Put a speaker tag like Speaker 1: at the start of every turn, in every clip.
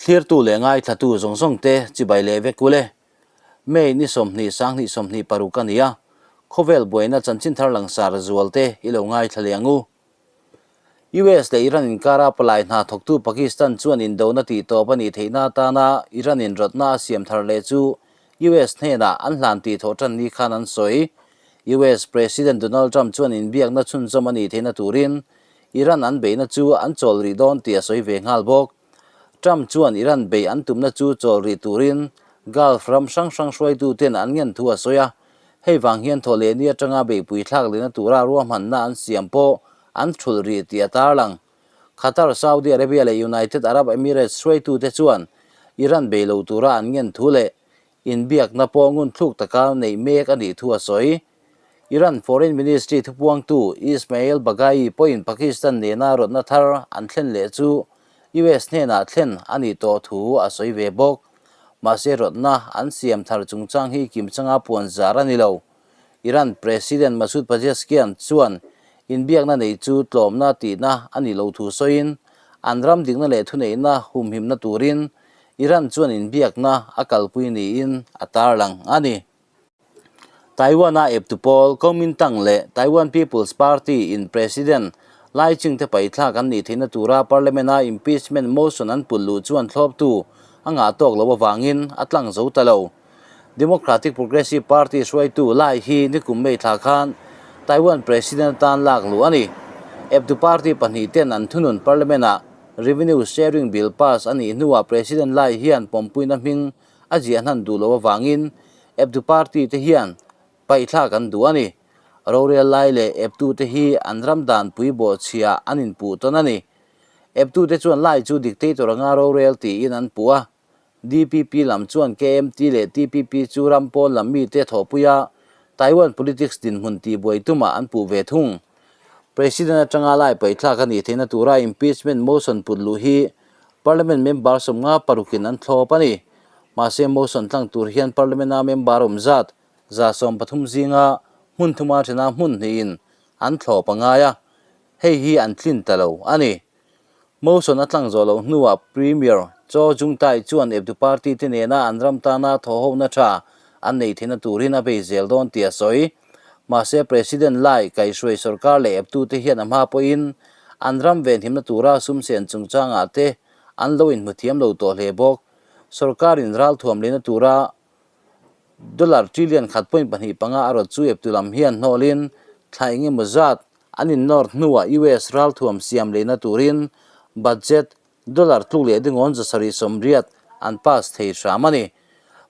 Speaker 1: Thlirtu leh ngaithlatu zawng zawng te chibai leh vek ule. May ni 20 2026 a ni a, khawvel buaina chanchin thar langsar zual te i lo ngaithla leh ang u. US leh Iran inkara palai hna thawktu Pakistan chuan indona tih tawp a nih theihna atana Iran inrawtna a siam thar leh chu US hnenah an hlan tih thawh tan ni khan an sawi. US President Donald Trump chuan inbiakna chhunzawm a nih theihna turin Iran an beihna chu an chawl rih dawn tih a sawi ve nghal bawk. Trump chuan Iran beih an tumna chu chawl rih turin Gulf ram hrang hrang hruaituten an ngen thu a sawi a, hei vang hian thawhlehni atanga beihpui thlak lehna tura ruahmanna an siam pawh an thulh rih tih a tarlang. Qatar, Saudi Arabia leh United Arab Emirates hruaitute chuan Iran bei lo tura an ngen thu leh inbiakna pawh ngunthluk taka neih mek a nih thu a sawi. Iran Foreign Ministry thupuangtu Ismail Baghaei pawhin Pakistan nena rawtna thar an thlen leh chu US hnenah thlen a nih tawh thu a sawi ve bawk. Mahse rawtna an siam thar chungchang hi kimchanga puan zar a ni lo. Iran President Masoud Pezeshkian chuan inbiakna nei chu tlawmna tihna a nih loh thu sawiin an ram dikna leh thuneihna humhimna turin Iran chuan inbiakna a kalpui niin a tarlang a ni. Taiwan-a eptu pawl Kuomintang leh Taiwan People's Party in President Lai Ching-te paithlak an nih theihna tura Parliament-a impeachment motion an pulh luh chuan thlawptu a ngah tawk loh avangin a tlang zo ta lo. Democratic Progressive Party hruaitu Lai hi nikum May thla khan Taiwan President atan lak luh a ni. Eptu party pahnih ten an thunun Parliament-ah Revenue Sharing Bill pass a nih hnuah President Lai hian pawmpuina hming a ziah hnan duh loh avangin eptu party te hian paihthlak an duh a ni. Rorel lai leh eptu te hi an ram dan pui bawhchhia an inpuh tawn a ni. Eptu te chuan lai chu dictator anga rorel tiin an puh a. DPP lam chuan KMT leh TPP chu ram pawn lam mite thawhpui a, Taiwan politics dinhmun tihbuai tumah an puh ve thung. President atanga lai paihthlak a nih theihna tura impeachment motion put luh hi Parliament member 50 parukin an thlawp a ni. Mahse motion tlang tur hian Parliament-a member awm zat 130 zinga hmun thuma thena hmun hnihin an thlawp a ngai a, hei hi an tlin ta lo a ni. Motion a tlang zawh loh hnuah Premier Cho Jung-tai chuan eptu party te nena an ram tana thawhhona tha an nei theihna turin a bei zel dawn tih a sawi. Mahse President Lai kaihhruai sorkar leh eptute hian a hma pawhin an ram venhimna tura sumsen chungchangah te an lo inhmu thiam lo tawh hle bawk. Sorkarin ralthuam lehna tura dollar trillion 1.25 a rawt chu eptu lam hian hnawlin thla eng emaw zat an innawr hnuah US ralthuam siam lehna turin budget Dollar tluk leh dingawn 780 an pass thei hram a ni.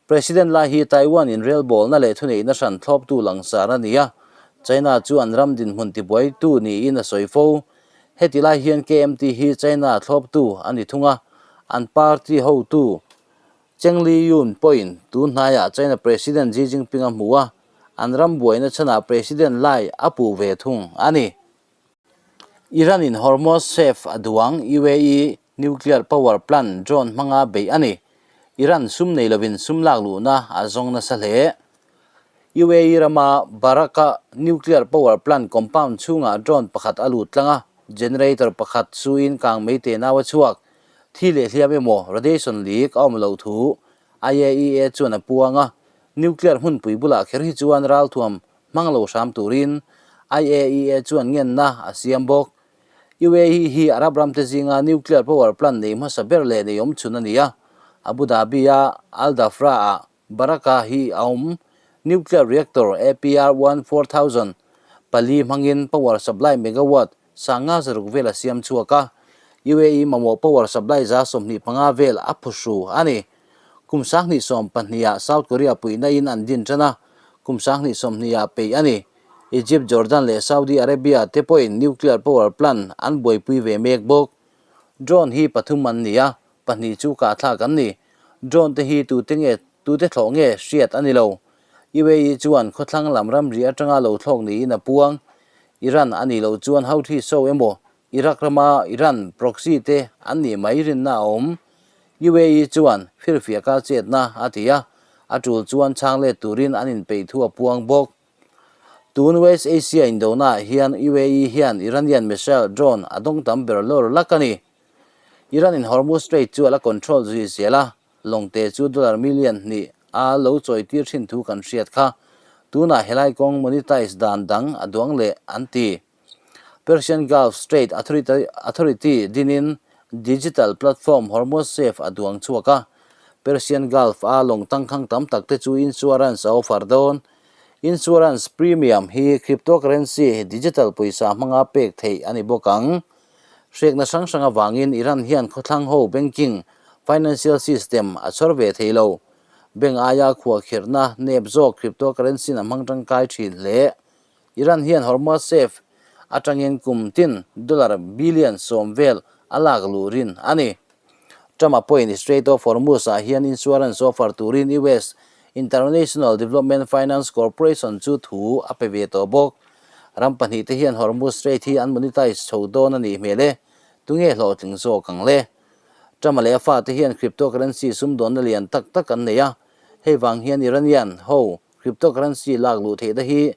Speaker 1: President Lai hi Taiwan in relbawlna leh thuneihna hran thlawptu langsar a ni a, China chu an ram dinhmun tibuaitu niin a sawi fo. Heti lai hian KMT hi China thlawptu a ni thung a, an party hotu Cheng Li-yun pawhin tun hnaiah China President Xi Jinping a hmu a, an ram buaina chhanah President Lai a puh ve thung a ni. Iran in Hormuz Safe a duang UAE nuclear power plant drone hmanga beih a ni. Iran sum nei lovin sum lak luhna a zawng nasa hle. UAE rama Baraka nuclear power plant compound chhungah drone pakhat a lut tlang a, generator pakhat suin kang mei te nau a chhuak. Thi leh hliam emaw radiation leak a awm loh thu IAEA chuan a puang a, nuclear hmunpui bulah kher hi chuan ralthuam hmang lo hram turin IAEA chuan ngenna a siam bawk. UAE hi Arab ramte zinga nuclear power plant nei hmasa ber leh nei awm chhun a ni a, Abu Dhabi-a Al Dhafra-ah Baraka hi a awm. Nuclear reactor APR one 4000 pali hmangin power supply megawatt 560 vel a siam chhuak a, UAE mamawh power supply 25% vel a phuhru a ni. Kum 2012-ah South Korea puihna in an din tan a, kum 2020-ah peih a ni. Egypt, Jordan leh Saudi Arabia te pawhin nuclear power plant an buaipui ve mek bawk. Drone hi pathum an ni a, pahnih chu kahthlak an ni. Drone te hi tute nge tute thlawh nge hriat a ni lo. UAE chuan khawthlang lam ramri atanga lo thlawk niin a puang. Iran a nih loh chuan Houthi so emaw Iraq rama Iran proxy te an nih mai rinna a awm. UAE chuan firfiaka chetna a ti a, a tul chuan chhang let turin an inpeih thu a puang bawk. Tun West Asia indonaah hian UAE hian Iranian missile drone a dawng tam ber lawr lak a ni. Iran in Hormuz Strait chu a la control zui zel a, lawngte chu dollar million hnih a lo chawi tir thin thu kan hriat kha. Tunah helai kawng monetize dan dang a duang leh an ti. Persian Gulf Strait Authority dinin digital platform Hormuz Safe a duang chhuak a, Persian Gulf a lawng tangkhang tam tak te chu insurance a offer dawn. Insurance premium hi cryptocurrency digital pawisa hmanga pek theih a ni bawk ang. Hrekna hrang hrang avangin Iran hian khawthlang ho banking, financial system a chhawr ve thei lo. Bank aia khuahkhirhna nep zawk cryptocurrency a hmang tangkai thin hle. Iran hian Hormuz Safe atangin kum tin dollar billion 10 vel a lak luh rin a ni. Trump-a pawhin Strait of Hormuz-ah hian insurance offer turin US International Development Finance Corporation chu thu a pe ve tawh bawk. Ram pahnihte hian Hormuz Strait hi an monetize chho dawn a nih hmel e, tunge hlawhtling zawk ang le? Trump-a leh a fate hian cryptocurrency sumdawnna lian tak tak an nei a, hei vang hian Iranian ho Cryptocurrency lak luh theihna hi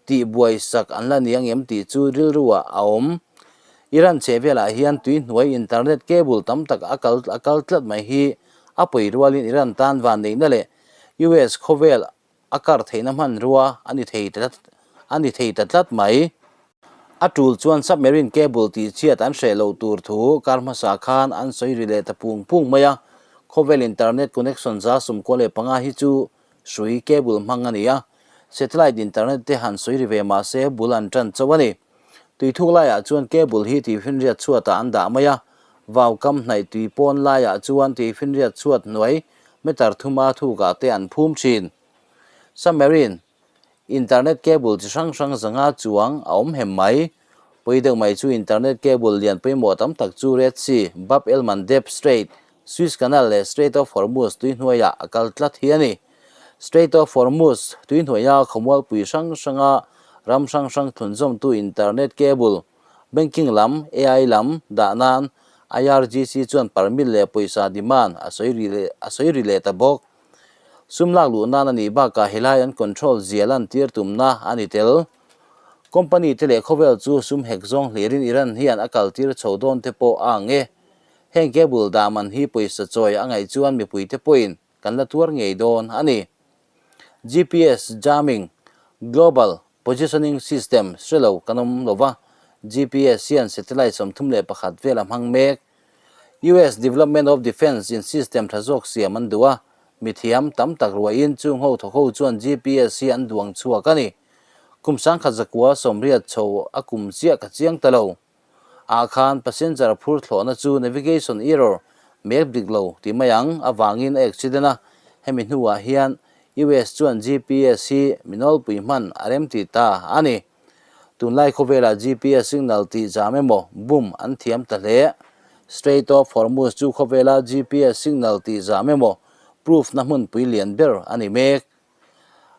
Speaker 1: tihbuai sak an la ni ang em tih chu rilru ah a awm. Iran chhe velah hian tui hnuai internet cable tam tak a kal a kal tlat mai hi a pawi rualin Iran tan vanneihna leh US khawvel a kar theihna hmanrua a ni thei ta a ni thei ta tlat mai. A tul chuan submarine cable tih chhiat an hreh loh tur thu kar hmasa khan an sawi ri leh ta pung pung mai a, khawvel internet connection 95 hi chu hrui cable hmang a ni a, satellite internet te han sawi ri ve mah se bul an tan chauh a ni. Tuithuk laiah chuan cable hi tuifinriat chhuatah an dah mai a, vau kam hnaih tui pawn laiah chuan tuifinriat chhuat hnuai meter thuma thukah te an phum thin. Submarine Internet cable chi hrang hrang 500 chuang a awm hem mai. Pawi deuh mai chu internet cable lian pawimawh tam tak chu Red Sea, Bab el Mandeb Strait, Suez Canal leh Strait of Hormuz tui hnuaiah a kal tlat hi a ni. Strait of Hormuz tui hnuaia khawmualpui hrang hranga ram hrang hrang thlunzawmtu internet cable, banking lam, AI lam dah nan IRGC chuan permit leh pawisa demand a sawi ri leh ta bawk. Sum lak luh nan a nih bakah helai an control zia lantir tumna a ni tel. Company te leh khawvel chu sum hek zawng hlirin Iran hian a kaltir chho dawn te pawh a ang e. Heng cable dah man hi pawisa chawi a ngaih chuan mipui te pawhin kan la tuar ngei dawn a ni. GPS jamming, Global Positioning System, hre lo kan awm lo va, GPS hian satellite 31 vel a hmang mek. US Development of Defence in system tha zawk siam an duh a, mithiam tam tak ruahin chung ho thawk ho chuan GPS hi an duang chhuak a ni. Kum 1980 chho a kum chiah ka chiang ta lo. Ah khan passenger phur thlawhna chu navigation error mek dik lo tih mai ang avangin a accident a, hemi hnuah hian US chuan GPS hi mi nawlpui hman a remti ta a ni. Tunlai khawvelah GPS signal tih zam emaw bum an thiam ta hle. Strait of Hormuz chu khawvela GPS signal tih zam emaw proof na hmunpui lian ber a ni mek.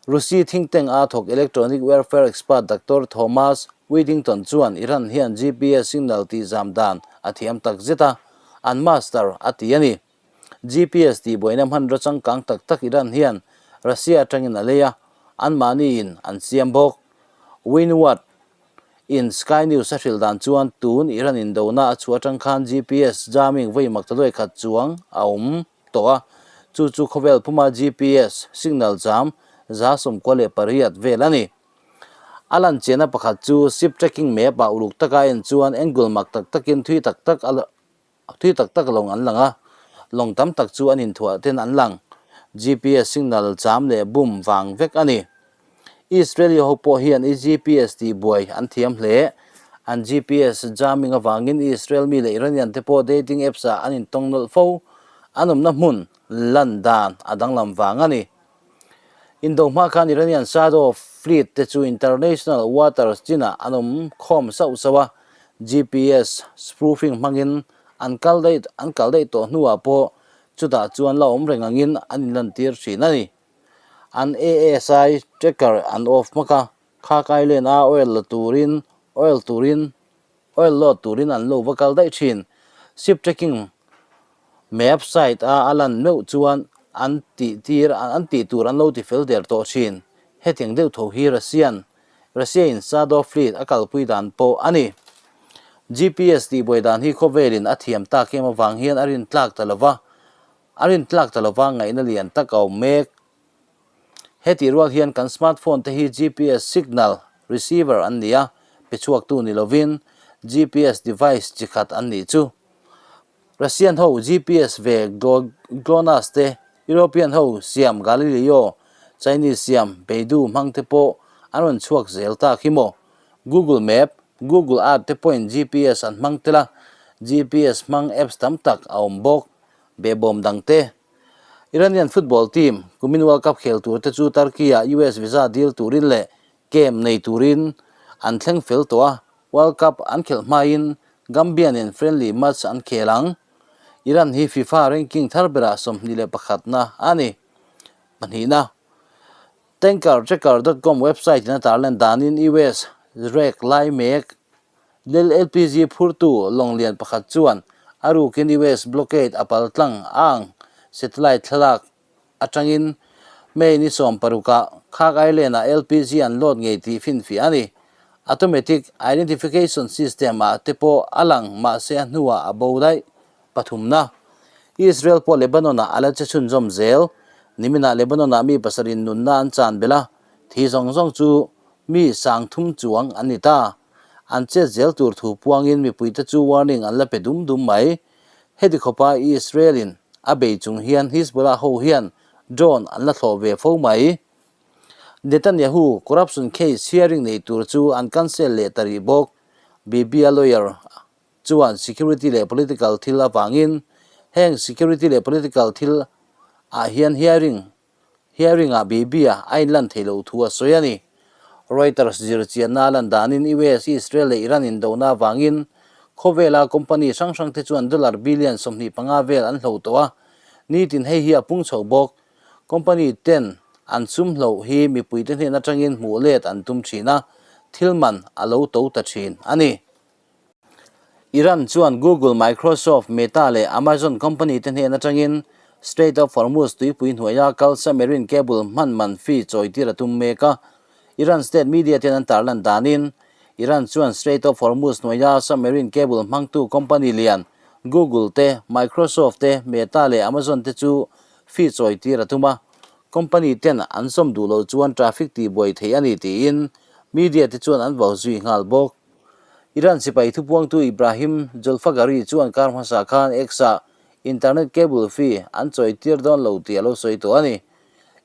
Speaker 1: Rusi think tank a thawk electronic warfare expert Doctor Thomas Whittington chuan Iran hian GPS signal tih zam dan a thiam tak zet a, an master a ti a ni. GPS tih buaina hmanraw changkang tak tak Iran hian Russia atangin a lei a, anmahniin an siam bawk. Winward in Sky News a hrilh dan chuan tun Iran indona a chhuah atang khan GPS jamming vawi mak ta luai khat chuang a awm tawh a, chu chu khawvel puma GPS signal jam 98 vel a ni. A lan chiahna pakhat chu ship tracking map ah uluk taka en chuan angle mak tak takin thui tak tak a Thui tak tak lawng an lang a, lawng tam tak chu an inthuah ten an lang. GPS signal cham leh bum vang vek a ni. Israeli ho pawh hian i GPS tih buai an thiam hle. An GPS jamming avangin Israel mi leh Iranian te pawh dating apps ah an intawng nawlh fo. An awmna hmun lan dan a danglam vang a ni. Indo hma khan Iranian Shadow Fleet te chu international waters chinah an awm khawm sauh sauh a, GPS spoofing hmangin an kal daih an kal daih tawh hnuah pawh chutah chuan la awm reng angin an inlantir thin a ni. An ASI tracker an off hmak a, Khak Island a oil la turin oil turin Oil load turin an lo va kal daih thin. Ship tracking map site a a lan meuh chuan an tih tir an tih tur an lo ti fel der tawh thin. Hetiang deuh tho hi Russian Russia in Shadow Fleet a kalpui dan pawh a ni. GPS tihbuai dan hi khawvelin a thiam tak em avang hian a rintlak ta lova, a rintlak ta lova ngaihna lian tak a awm mek. Hetih rual hian kan smartphone te hi GPS signal receiver an ni a, pe chhuaktu ni lovin GPS device chi khat an nih chu. Russian ho GPS ve GLONASS te, European ho siam Galileo, Chinese siam Beidou hmang te pawh an rawn chhuak zel tak hi maw? Google Map, Google Earth te pawhin GPS an hmang tel a, GPS hmang apps tam tak a awm bawk. Behbawm dang te. Iranian football team kumin World Cup khel tur te chu Turkey-ah US visa dil turin leh camp nei turin an thleng fel tawh a, World Cup an khelh hmain Gambia nen friendly match an khel ang. Iran hi FIFA ranking thar berah 21 na a ni. Pahnihna, Tankertracker dot com website in a tarlan danin US rek lai mek Lel LPG phurtu lawng lian pakhat chuan a rukin US blockade a pal tlang ang satellite thlalak atangin May ni 16 ah Kharg Island ah LPG an load ngei tih finfiah a ni. Automatic Identification System ah te pawh a lang mahse a hnuah a bo daih. Pathumna, Israel pawh Lebanon ah a la che chhunzawm zel. Niminah Lebanon ah mi pasarih nunna an chan belh a, thi zawng zawng chu mi 3000 chuang an ni ta. An chet zel tur thu puangin mipuite chu warning an la pe dum dum mai. Heti khawpa Israel-in a bei chung hian Hizbollah ho hian drone an la thlawh ve fo mai. Netanyahu corruption case hearing nei tur chu an cancel leh ta rih bawk. Bibi-a lawyer chuan security leh political thil avangin heng security leh political thil ah hian hearing Hearing-ah Bibi-a a inlan theih loh thu a sawi a ni. Reuters zirchianna a lan danin US, Israel leh Iran indona avangin khawvela company hrang hrangte chuan dollar billion 25 vel an hloh tawh a, nitin hei hi a pung chho bawk. Company ten an sum hloh hi mipuite hnen atangin hmuh let an tum thin a, thil man a lo to ta thin a ni. Iran chuan Google, Microsoft, Meta leh Amazon company te hnen atangin Strait of Hormuz tuipui hnuaia kal submarine cable hman man fee chawitir a tum mek a. Iran state media ten an tarlan danin, Iran chuan Strait of Hormuz hnuaia submarine cable hmangtu company lian Google te, Microsoft te, Meta leh Amazon te chu fee chawitir a tum a. Company ten an sawm duh loh chuan traffic tihbuai theih a ni tiin media te chuan an vau zui nghal bawk. Iran sipai thupuangtu Ibrahim Zolfaghari chuan kar hmasa khan X-ah internet cable fee an chawitir dawn lo tih a lo sawi tawh a ni.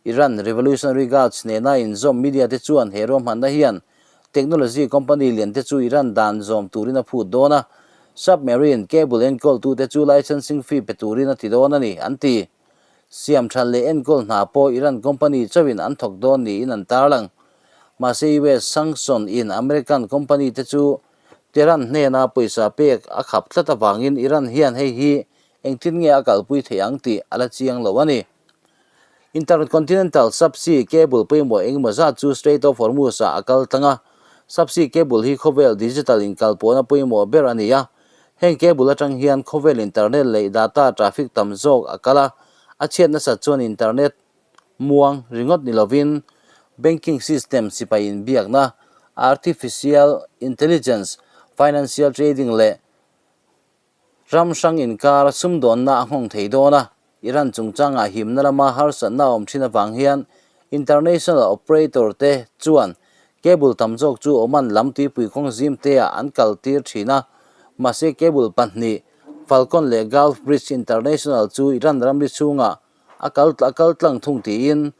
Speaker 1: Iran Revolutionary Guards nena inzawm media te chuan he ruahmanna hian technology company lian te chu Iran dan zawm turin a phut dawn a, submarine cable enkawltute chu licensing fee pe turin a ti dawn a ni, an ti. Siam that leh enkawl hna pawh Iran company chauhin an thawk dawn niin an tarlang. Mahse US sanction in American company te chu Tehran hnena pawisa pek a khap tlat avangin Iran hian hei hi engtin nge a kalpui theih ang tih a la chiang lo a ni. Intercontinental subsea cable pawimawh engemaw zat chu Strait of Hormuz ah a kal tlang a, subsea cable hi khawvel digital inkalpawhna pawimawh ber a ni a, Heng cable atang hian khawvel internet leh data traffic tam zawk a kal a, a chhiat nasat chuan internet muang ringawt ni lovin banking system sipai inbiakna, artificial intelligence, financial trading leh ram hrang inkar sumdawnna a nghawng thei dawn a. Iran chungchangah himna lama harsatna a awm thin avang hian international operator te chuan cable tam zawk chu Oman lam tuipui kawng zim te ah an kal tir thin a, mahse cable pahnih Falcon leh Gulf Bridge International chu Iran ramri chhungah a kal a kal tlang thung tiin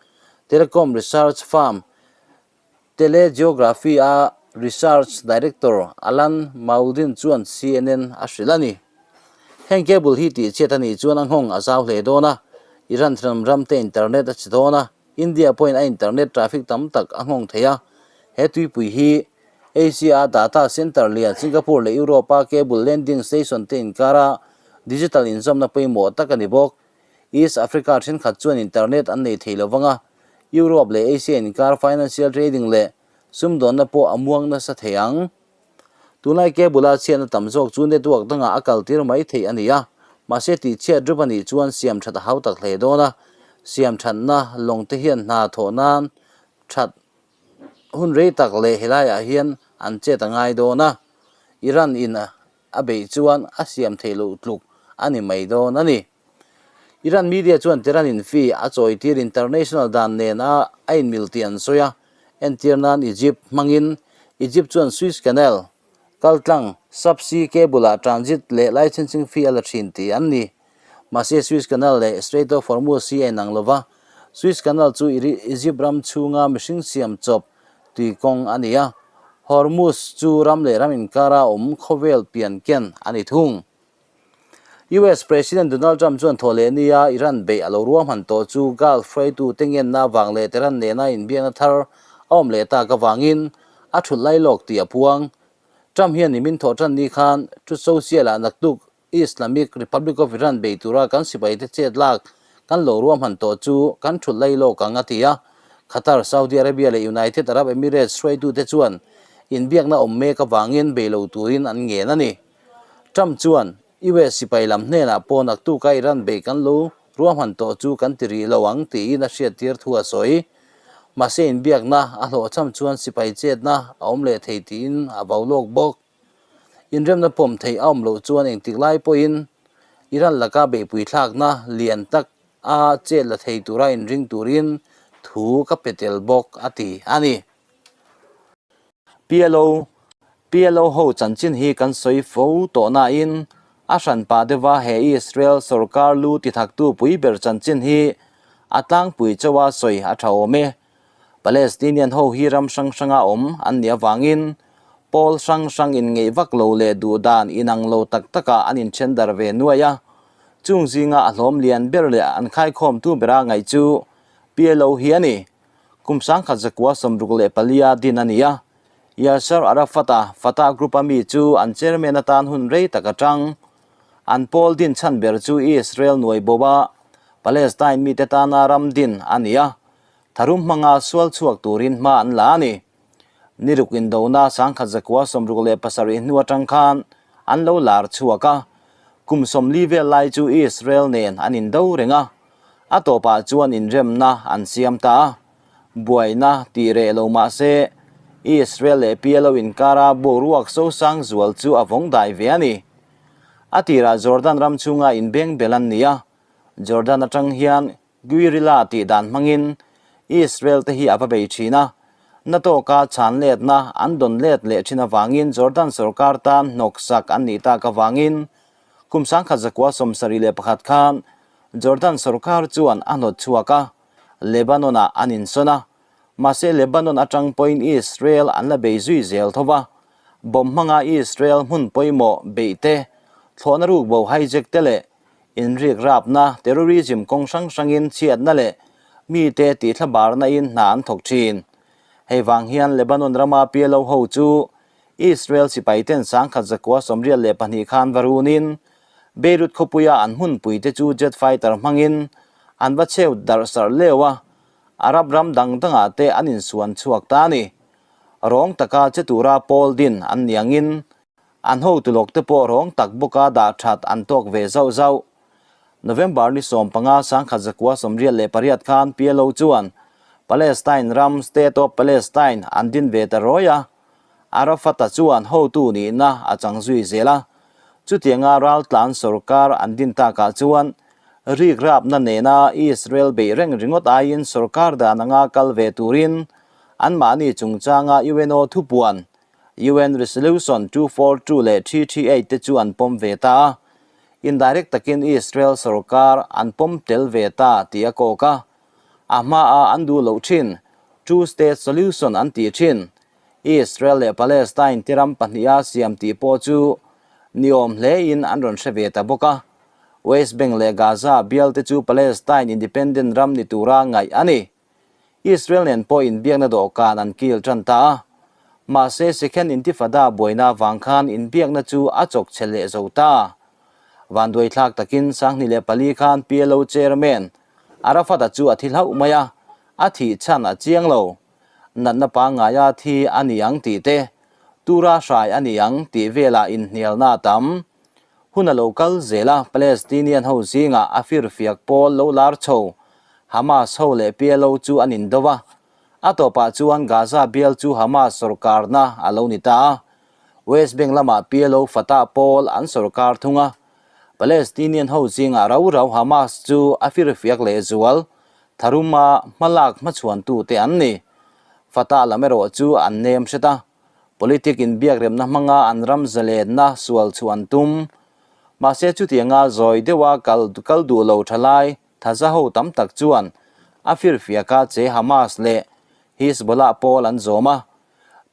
Speaker 1: telecom research firm Telegeography a Research Director Alan Mauldin chuan CNN a hrilh a ni. Heng cable hi tihchhiat a nih chuan a nghawng a zau hle dawn a, Iran ram ram te internet a chhe dawn a, India pawhin a internet traffic tam tak a nghawng thei a. He tuipui hi Asia a data center lian Singapore leh Europe a cable landing station te inkara digital inzawmna pawimawh tak a ni bawk. East Africa thenkhat chuan internet an nei thei lo vang a, Europe leh Asia inkar financial trading leh sumdawnna pawh a muang nasa thei ang. Tunlai cable a chhiatna tam zawk chu network dangah a kal tir mai theih a ni a, mahse tihchhiat rup a nih chuan siam that a hau tak hle dawn a, siam thatna lawng te hian hna thawh nan that hun rei tak leh helaiah hian an chet a ngai dawn a, Iran in. a beih chuan a siam theih loh tluk a ni mai dawn a ni. Iran media chuan Tehran in fee a chawitir international dan nen a a inmil tih an sawi a, entir nan Egypt hmangin Egypt chuan Suez Canal kaltlang subsea cable ah transit leh licensing fee a la thin tih an ni. Mahse Suez Canal leh Strait of Hormuz hi a inang lova, Suez Canal chu Egypt ram chhunga mihring siam chawp tui kawng a ni a, Hormuz chu ram leh ram inkara awm khawvel pian ken a ni thung. US President Donald Trump chuan thaw leh nia Iran beih a lo ruahman tawh chu Gulf hruaitute ngenna avang leh Tehran nena inbiakna thar a awm leh tak avangin a thut lai lawk tih a puang. Trump hian nimin thawh tan ni khan Truth Social-ah naktuk Islamic Republic of Iran bei tura kan sipaite chet lak kan lo ruahman tawh chu kan thut lai lawk ang a ti a. Qatar, Saudi Arabia leh United Arab Emirates hruaitute chuan inbiakna awm mek avangin bei lo turin an ngen a ni. Trump chuan US sipai lam hnenah pawh naktuka Iran beih kan lo ruahman tawh chu kan ti rih lo ang tiin a hriattir thu a sawi. Mahse inbiakna a hlawhchham chuan sipai chetna a awm leh thei tiin a vau lawk bawk. Inremna pawm theih a awm loh chuan engtik lai pawhin Iran laka beihpui thlakna lian tak a chet la thei tura inring turin thu ka pe tel bawk a ti a ni. PLO, PLO ho chanchin hi kan sawi fo tawh nain a hranpa deuha he Israel sorkar lu tithaktu pui ber chanchin hi a tlangpui chauha sawi a tha awm e. Palestinian ho hi ram hrang hranga awm an nih avangin pawl hrang hrang inngeih vak lo leh duh dan inang lo tak takah an inthen dar ve nuai a. Chung zinga a hlawm lian ber leh an khaikhawmtu bera ngaih chu PLO hi a ni. Kum sangkhat zakua 64 a din a ni a, Yasser Arafat-a Fatah Group-a mi chu an chairman atan hun rei tak a tang. An pawl din chhan ber chu Israel nuai bo a, Palestine mite tana ram din a ni a, tharum hmanga sual chhuak turin hma an la a ni. Ni ruk indona 1967 hnu atang khan an lo lar chhuak a, kum 40 vel lai chu Israel nen an indo reng a, A tawpah chuan inremna an siam ta a, buaina tih reh lo mah se Israel leh PLO inkara boruak sosang zual chu a vawng dai ve a ni. A tirah Jordan ram chhunga inbeng bel an ni a, Jordan atang hian guerrilla tih dan hmangin Israel te hi a va bei thin a, na tawka chhan letna an dawn let leh thin avangin Jordan sorkar tan hnawksak an nih tak avangin kum 1971 khan Jordan sorkar chuan a hnawt chhuak a, Lebanon-ah an insawn a. Mahse Lebanon atang pawhin Israel an la bei zui zel tho va. Bomb hmanga Israel hmun pawimawh beih te, thlawhna rukbo hijack te leh inrik rapna, terrorism, kawng hrang hrangin chhiatna leh mite tihthlabarna in hna an thawk thin. Hei vang hian Lebanon rama PLO ho chu Israel sipai ten 1982 khan va runin Beirut khawpuia an hmunpuite chu jet fighter hmangin an va cheu darh sarh leu a, Arab ram dang dangah te an insuan chhuak ta a ni. Rawng taka che tura pawl din an ni angin an hotu lawk te pawh rawng tak bawka dah that an tawk ve zauh zauh. November ni 15 1988 khan PLO chuan Palestine ram State of Palestine an din ve ta rawi a, Arafat-a chuan hotu nihna a chang zui zel a, chutianga raltlan sorkar an din takah chuan rikrapna nena Israel beih reng ringawt aiin sorkar dan anga kal ve turin anmahni chungchanga UNO thupuan UN Resolution 242 leh 338 te chu an pawm ve ta a, indirect takin Israel sorkar an pawm tel ve ta tih a kawk a. A hmaa an duh loh thin, Two State Solution an tih thin, Israel leh Palestine ti ram pahniha siam tih pawh chu niawm hlein an rawn hre ve ta bawk a. West Bank leh Gaza bial te chu Palestine independent ram ni tura ngaih a ni. Israel nen pawh inbiakna dawhkan an kil tan ta a. Mahse Second Intifada buaina avang khan inbiakna chu a chawk chhe leh zo ta. Vanduaithlak takin 2004 khan PLO chairman Arafat-a chu a thi hlauh mai a, a thih chhan a chiang lo. Natna pangngaia thi a ni ang tih te, tura hrai a ni ang tih velah inhnialna a tam. Hun a lo kal zel a, Palestinian ho zingah a firfiak pawl lo lar chho, Hamas ho leh PLO chu an indo a. A tawpah chuan Gaza bial chu Hamas sawrkarna a lo ni ta a. West Bank lamah PLO Fatah pawl an sorkar thung a, Palestinian ho zingah rau rau Hamas chu a firfiak lehzual tharuma hmalak hmachhuantute an ni. Fatah lam erawh chu an nem hret a, politic inbiakremna hmanga an ram zalenna sual chhuah an tum. Mahse chutianga zawi deuha kal kal duh lo thalai thaza ho tam tak chuan a firfiaka che Hamas leh Hizbollah pawl an zawm a.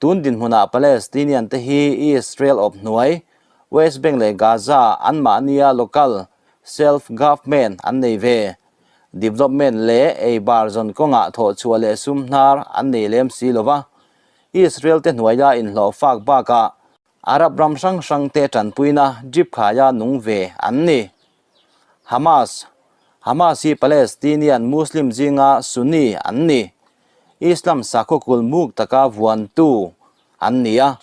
Speaker 1: Tun dinhmunah Palestinian te hi Israel awp hnuai, West Bank leh Gaza anmahnia local self-government an nei ve. Development leh ei bar zawn kawngah thawhchhuah leh sum hnar an nei lem si lo va. Israel te hnuaia inhlawh fak bakah Arab ram hrang hrang te tanpuina drip khaia nung ve an ni. Hamas, Hamas hi Palestinian Muslim zinga Sunni an ni. Islam sakhaw kul muk taka vuantu an ni a,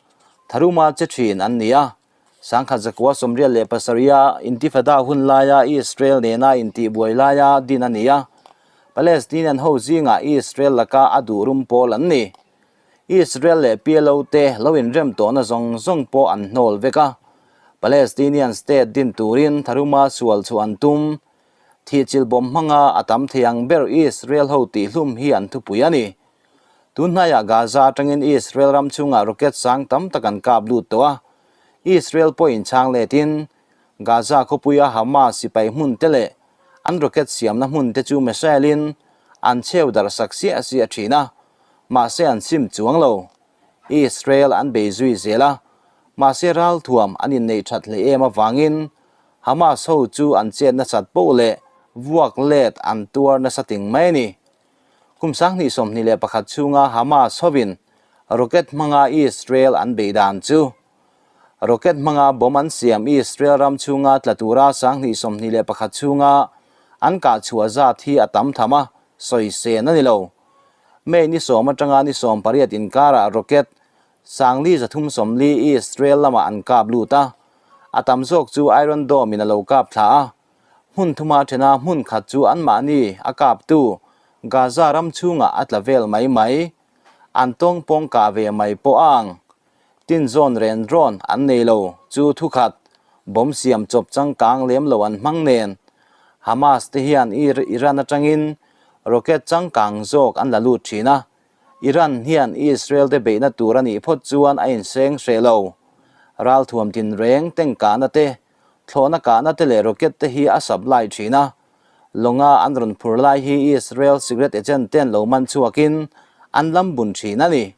Speaker 1: tharuma che thin an ni a. Sangkhat zakua 87 a Intifada hun laia Israel nena intihbuai laia din a ni a. Palestinian ho zingah Israel laka a duh rum pawl an ni. Israel leh PLO te lo inrem tawhna zawng zawng pawh an hnawl vek a, Palestinian state din turin tharuma sual chhuah an tum. Thihchilh bawm hmanga a tam thei ang ber Israel ho tihhlum hi an thupui a ni. Tun hnaiah Gaza atangin Israel ram chhungah rocket sang tam tak an kap lut tawh a, Israel pawhin chhang letin Gaza khawpuia Hamas sipai hmun te leh an rocket siamna hmun te chu missile in an chheu darh sak siah siah thin a. Mahse an sim chuang lo. Israel an bei zui zel a, mahse ralthuam an inneih that hle em avangin Hamas ho chu an chet nasat poh leh vuak let an tuar nasa ting mai a ni. Kum 2021 chhunga Hamas hovin rocket hmanga Israel an bei dan chu rocket hmanga bomb an siam Israel ram chhunga tla tura 2021 chhunga an kah chhuah zat hi a tam tham a, sawi sen a ni lo. May ni sawm atanga ni 18 inkarah rocket 340 Israel lamah an kap lut a, a tam zawk chu Iron Dome in a lo kap thla a, hmun thuma thena hmun khat chu anmahni a kaptu Gaza ram chhungah a tla vel mai mai. An tawng pawng kah ve mai pawh a ang. Tin zawn ren rawn an nei lo chu thukhat bomb siam chawp changkang lem lo an hmang nen. Hamas te hian Iran atangin rocket changkang zawk an la lut thin a, Iran hian Israel te beihna tur a nih phawt chuan a inseng hreh lo. Ralthuam tinreng tengkahna te, thlawhna kahna te leh rocket te hi a supply thin a, lawnga an rawn phur lai hi Israel secret agent ten lo man chhuakin an lam bun thin a ni.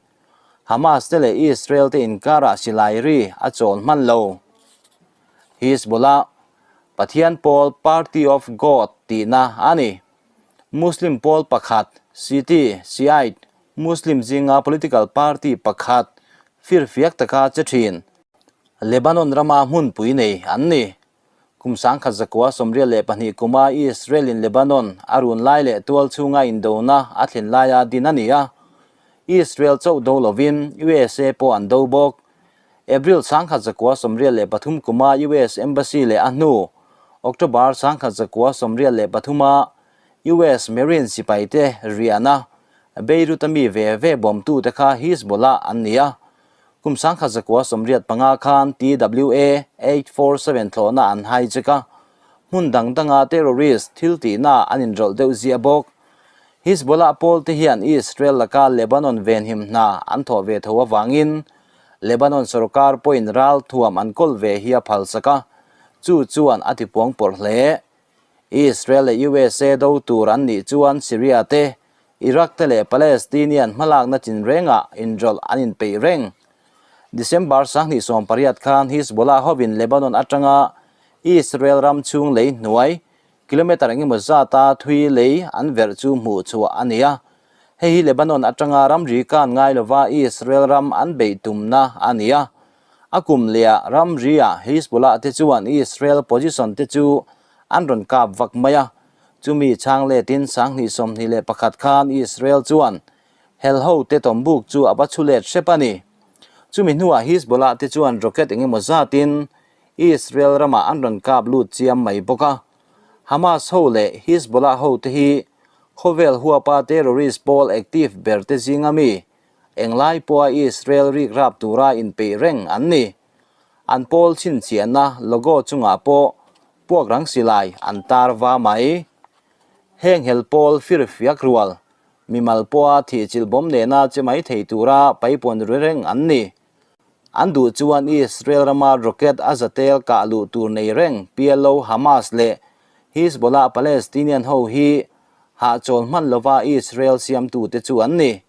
Speaker 1: Hamas te leh Israel te inkarah silai ri a chawl hman lo. Hizbollah, Pathian pawl Party of God tihna a ni. Muslim pawl pakhat, Shiite, Shiite, Muslim zinga political party pakhat firfiak taka che thin. Lebanon rama hmunpui nei an ni. Kum 1982 kuma Israel in Lebanon a run lai leh tual chhunga indona a thlen laia din a ni a. Israel chauh do lovin USA pawh an do bawk. April 1983 kuma US Embassy leh a hnu October 1983 a US Marine sipaite riahna Beirut a mi ve ve bawmtute kha Hizbollah an ni a. Kum 1985 khan TWA 847 thlawhna an hijack a, hmun dang danga terrorist thil tihna an inrawlh deuh ziah bawk. Hizbollah pawl te hian Israel laka Lebanon venhim hna an thawh ve tho avangin Lebanon sorkar pawhin ralthuam an kawl ve hi a phalsak a, chu chuan a tipuang pawrh hle. Israel leh USA do tur an nih chuan Syria te, Iraq te leh Palestinian hmalakna chinrengah inrawlh an inpeih reng. December 2018 khan Hizbollah hovin Lebanon atanga Israel ram chhung lei hnuai kilometre engemaw zata thui lei an verh chu hmuh chhuah a ni a. Hei hi Lebanon atanga ramri kan ngai lova Israel ram an beih tumna a ni a. A kum lehah ramri-ah Hizbollah te chuan Israel position te chu an rawn kap vak mai a. Chumi chhang letin 2021 khan Israel chuan hel ho te tawmbuk chu a va chhu let hrep a ni. Chumi hnuah Hizbollah te chuan rocket engemaw zatin Israel ramah an rawn kap lut chiam mai bawk a. Hamas ho leh Hizbollah ho te hi khawvel huapa terrorist pawl active ber te zinga mi. Englai pawha Israel rikrap tura inpeih reng an ni. An pawl chhinchhiahna logo chungah pawh puak rang silai an tar va mai. Heng hel pawl firfiak rual, mimal pawha thihchilh bawm nena che mai thei tura paipawn ri reng an ni. An duh chuan Israel rama rocket a zatel kah luh tur nei reng PLO, Hamas leh Hizbollah Palestinian ho hi hahchawl hman lova Israel siamtute chu an ni.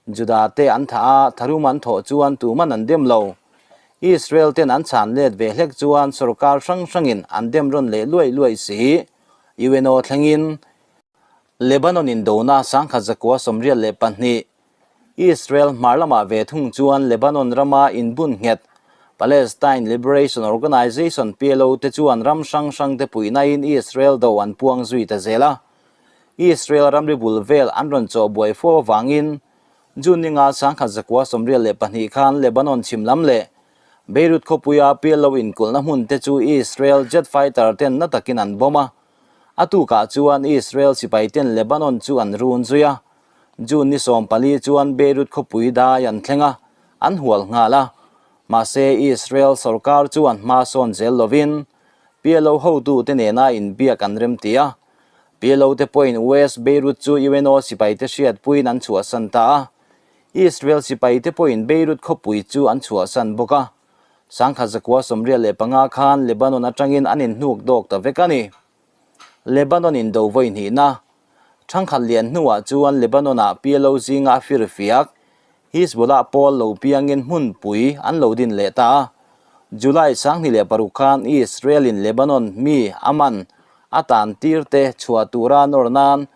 Speaker 1: Juda te an thah a, tharum an thawh chuan tuman an dem lo. Israel ten an chhan let ve hlek chuan sorkar hrang hrangin an dem rawn leh luaih luaih si. UNO thlengin Lebanon indona 1982 Israel hmar lamah ve thung chuan Lebanon rama inbun nghet Palestine Liberation Organization, PLO, te chuan ram hrang hrang te puihnain Israel do an puang zui ta zel a. Israel ramri bul vel an rawn chawh buai fo avangin June ninga 1992 khan Lebanon chhim lam leh Beirut khawpuia PLO inkulhna hmun te chu Israel jet fighter ten na takin an bomb a. A tukah chuan Israel sipai ten Lebanon chu an run zui a. June ni 14 chuan Beirut khawpui dai an thleng a, an hual nghal a. Mahse Israel sorkar chuan hma sawn zel lovin PLO hotute nena inbiak an remti a. PLO te pawhin West Beirut chu UNO sipaite hriatpuiin an chhuahsan ta a, Israel sipaite pawhin Beirut khawpui chu an chhuahsan bawk a. 1985 khan Lebanon atangin an inhnuk dawk ta vek a ni. Lebanon indo vawi hnihna thangkhat lian hnuah chuan Lebanon-ah PLO zinga a firfiak Hizbollah pawl lo piangin hmunpui an lo din leh ta a. July 26 khan Israel-in Lebanon mi a man a tan tir te chhuah tura nawr nan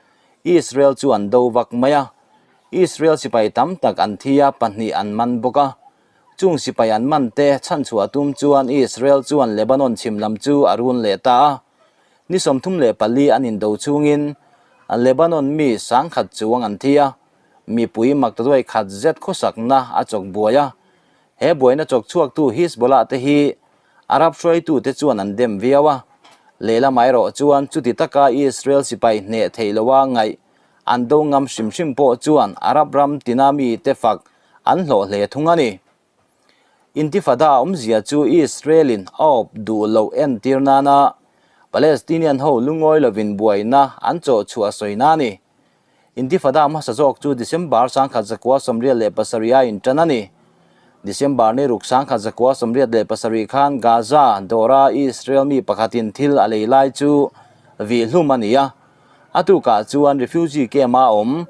Speaker 1: Israel chu an do vak mai a. Israel sipai tam tak an thi a, pahnih an man bawk a. Chung sipai an man te chhanchhuah tum chuan Israel chuan Lebanon chhim lam chu a run leh ta a. Ni 34 an indo chungin Lebanon mi 10,000 chuang an thi a. Mipui maktaduai khat zet khawsakna a chawk buai a, he buaina chawk chhuaktu Hizbollah te hi Arab hruaitute chuan an dem viau a, lehlamah erawh chuan chuti taka Israel sipai hneh theih loa ngaih an do ngam hrim hrim pawh chuan Arab ram tina mite fak an hlawh hle thung a ni. Intifada awmzia chu Israel-in a awp duh loh entir nana Palestinian ho lungawi lovin buaina an chawh chhuah sawina a ni. Intifada hmasa zawk chu December 1987 a intan a ni. December ni ruk 1987 khan Gaza dawra Israel mi pakhatin thil a lei lai chu vih hlum a ni a. A tukah chuan refugee camp a awm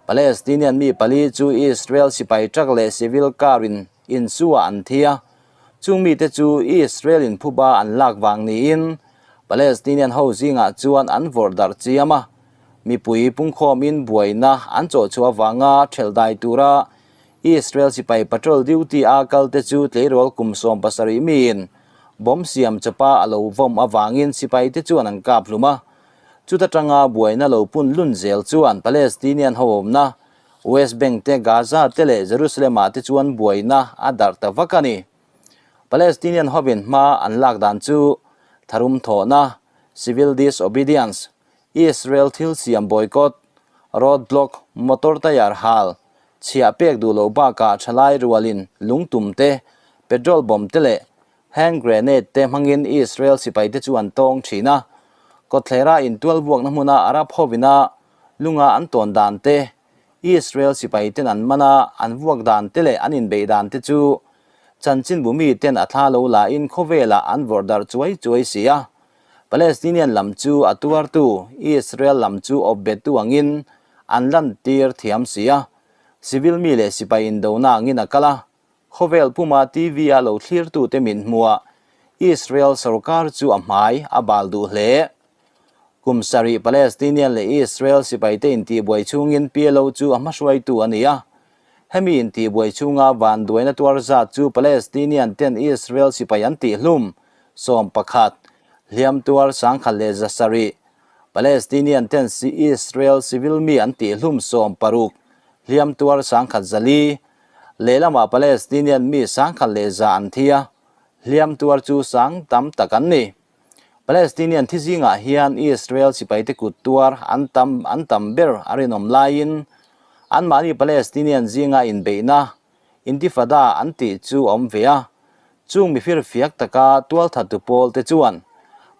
Speaker 1: Palestinian mi pali chu Israel sipai truck leh civil car in insuah an thi a. Chung mite chu Israel in phuba an lak vang niin Palestinian ho zingah chuan an vawrh darh chiam a. Mipui pungkhawmin buaina an chawh chhuah avanga thelh dai tura Israel sipai patrol duty a kalte chu tleirawl kum 17 miin bomb siam chawpa a lo vawm avangin sipaite chuan an kap hlum a. Chuta tanga buaina lo pun lun zel chuan Palestinian ho awmna West Bank te, Gaza te leh Jerusalem ah te chuan buaina a darh ta vak a ni. Palestinian hovin hma an lak dan chu tharum thawhna, civil disobedience, Israel thil siam boycott, road block, motor tyre hal, chhiah pek duh loh bakah thalai rualin lungtum te, petrol bomb te leh hand grenade te hmangin Israel sipaite chu an tawng thin a. Kawtthlera intual vuakna hmuna Arab hovina lunga an tawn dan te, Israel sipaiten an man a, an vuak dan te leh an inbeih dan te chu chanchinbu miten a thla lo lahin khawvelah an vawrh darh chuai chuai si a. Palestinian lam chu a tuartu, Israel lam chu awpbettu angin an lantir thiam si a. Civil mi leh sipai indona angin a kal a. Khawvel puma TV-a lo thlirtute min hmuah Israel sorkar chu a hmai a bal duh hle. Kum sarih Palestinian leh Israel sipaite intihbuai chhungin PLO chu a hmahruaitu a ni a. Hemi intihbuai chhunga vanduaina tuar zat chu Palestinian ten Israel sipai an tihhlum 11, hliam tuar 1107, Palestinian ten Israel civil mi an tihhlum 60, hliam tuar 1104, lehlamah Palestinian mi 1100 an thi a, hliam tuar chu sang tam tak an ni. Palestinian thi zingah hian Israel sipaite kut tuar an tam an tam ber a rinawm laiin Anmahni Palestinian zinga inbeihna, Intifada an tih chu a awm ve a, chung mifirfiak taka tualthattu pawl te chuan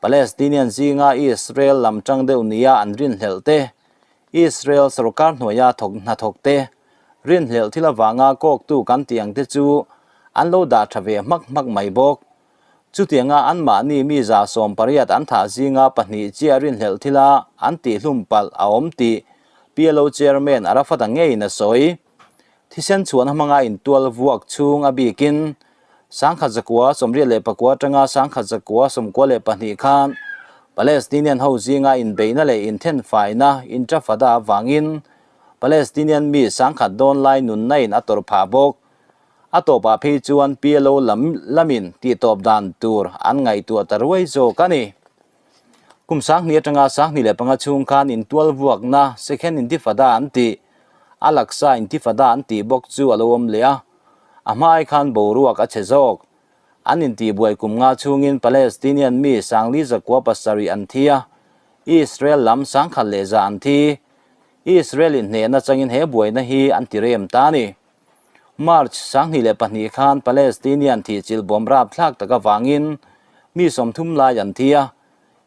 Speaker 1: Palestinian zinga Israel lam tang deuh nia an rinhlelh te, Israel sorkar hnuaia thawk hnathawk te, rinhlelh thil avanga kawktu kan tih ang te chu an lo dah tha ve hmak hmak mai bawk. Chutianga anmahni mi 180 an thah zinga pahnih chiah rinhlelh thila an tihhlum palh a awm tih PLO Chairman Arafat-a ngeiin a sawi. Thisen chhuahna hmanga intual vuak chhung a bikin 1989 atanga 1992 khan Palestinian ho zinga inbeihna leh inthenfaina Intifada avangin Palestinian mi 10,000 dawn lai nunna in a tawrh phah bawk. A tawpah phei chuan PLO lam lamin tihtawp dan tur an ngaihtuah ta ruai zawk a ni. Kum 2000 atanga 2005 chhung khan intual vuakna Second Intifada an tih, Al-Aqsa Intifada an tih bawk chu a lo awm leh a, a hma ai khan boruak a chhe zawk. An intihbuai kum nga chhungin Palestinian mi 4,700 an thi a, Israel lam 1,100 an thi. Israel inhnehna changin he buaina hi an ti rem ta a ni. March 2002 khan Palestinian thihchilh bawm rapthlak tak avangin mi 30 lai an thi a,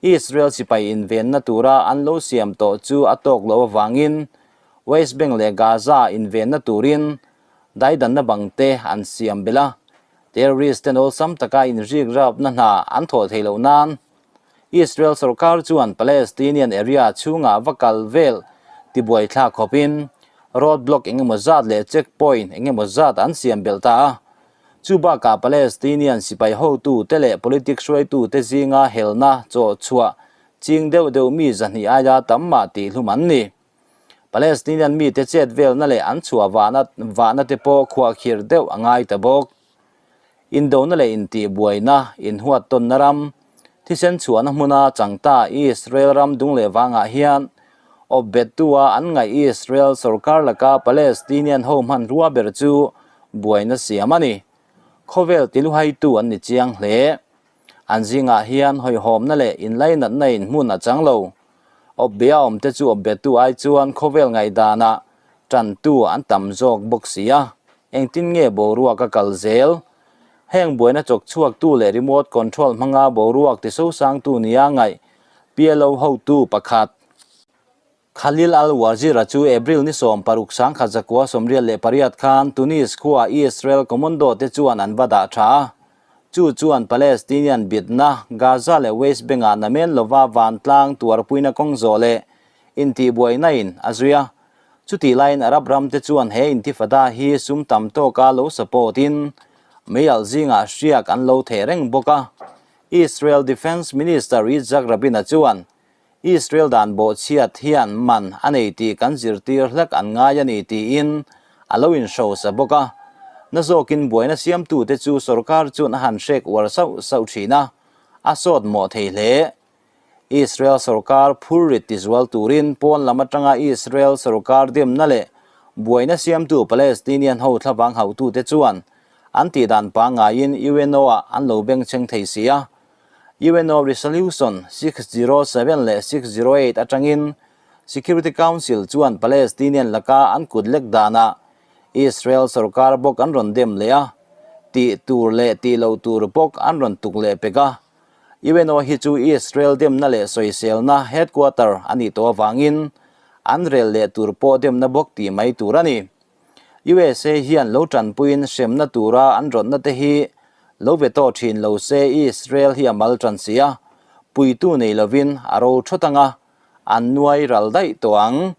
Speaker 1: Israel sipai invenna tura an lo siam tawh chu a tawk loh avangin West Bank leh Gaza invenna turin daidanna bang te an siam belh a, terrorist ten awlsam taka inrikrapna hna an thawh theih loh nan Israel sorkar chuan Palestinian area chhungah va kal vel tibuaithlak khawpin road block eng emaw zat leh check point eng emaw zat an siam belh ta a. Chu bakah Palestinian sipai hotute leh politic hruaitute zinga helna chawh chhuah ching deuh deuh mi 200 aia tam mah tihhlum an ni. Palestinian mite chet velna leh an chhuah vahna vahna te pawh khuahkhirh deuh a ngai ta bawk. Indona leh intihbuaina, inhuat tawnna ram, thisen chhuahna hmuna changta Israel ram dung leh vangah hian awpbettua an ngaih Israel sorkar laka Palestinian ho hmanrua ber chu buaina siam a ni. Khawvel tiluhaitu an ni chiang hle. An zingah hian hawihhawmna leh inlainatna in hmun a chang lo. Awpbeh a awmte chu awpbettu ai chuan khawvel ngaihdanah tantu an tam zawk bawk si a, engtin nge boruak a kal zel? Heng buaina chawk chhuaktu leh remote control hmanga boruak tisosangtu nia ngaih PLO hotu pakhat Khalil al-Wazir-a chu April ni 16 1988 khan Tunis khua Israel commando te chuan an va dah tha a. Chu chuan Palestinian bitna Gaza leh West Bank-ah namen lova vantlang tuarpuina kawng zawh leh intihbuaina in a zui a. Chutih laiin Arab ram te chuan he intifada hi sum tam tawka lo support in meialh zingah hriak an lo theh reng bawk a. Israel Defence Minister Yitzhak Rabin-a chuan Israel dan bawhchhiat hian man a nei tih kan zirtir hlek an ngai a ni tiin a lo inhrosa bawk a. Na zawkin buaina siamtute chu sorkar chuan a han hrek uar sauh sauh thin a, a sawt mawh thei hle. Israel sorkar phurrit tizual turin pawn lam atanga Israel sorkar demna leh buaina siamtu Palestinian ho thlavang hauhtute chuan an tihdan pangngaiin UNO-ah an lo bengchheng thei si a. UNO Resolution 607 leh 608 atangin Security Council chuan Palestinian laka an kut lek danah Israel sorkar bawk an rawn dem leh a, tih tur leh tih loh tur bawk an rawn tuk leh pek a. UNO hi chu Israel demna leh sawiselna headquarter a nih tawh avangin an rel leh tur pawh demna bawk tih mai tur a ni. USA hian lo tanpuiin hremna tura an rawtna te hi lo ve tawh thin lo se Israel hi a mal tan si a, puitu nei lovin a ro thawt anga an nuai ral daih tawh ang.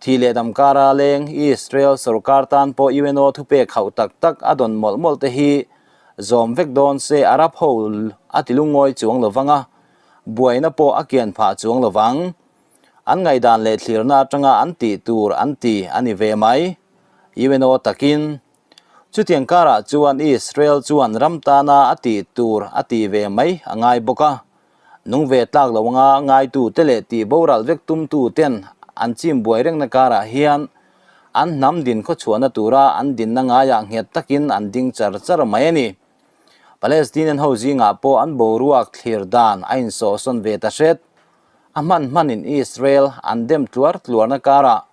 Speaker 1: Thi leh dam kara leng Israel sorkar tan pawh UNO thupek hauh tak tak a dawn mawlh mawlh te hi zawm vek dawn se Arab ho a ti lungawi chuang lovang a, buaina pawh a kian phah chuang lovang. An ngaihdan leh thlirna atanga an tih tur an ti a ni ve mai. UNO takin chutiang karah chuan Israel chuan ram tana a tih tur a tih ve mai a ngai bawk a. Nung ve tlak lo anga ngaitute leh tih boral vek tumtuten an chim buai rengna karah hian an hnam din khawchhuahna tura an dinna ngaiah nghet takin an ding char char mai a ni. Palestinian ho zingah pawh an boruak thlir dan a insawhsawn ve ta hret. A hman hmanin Israel an dem tluar tluarna karah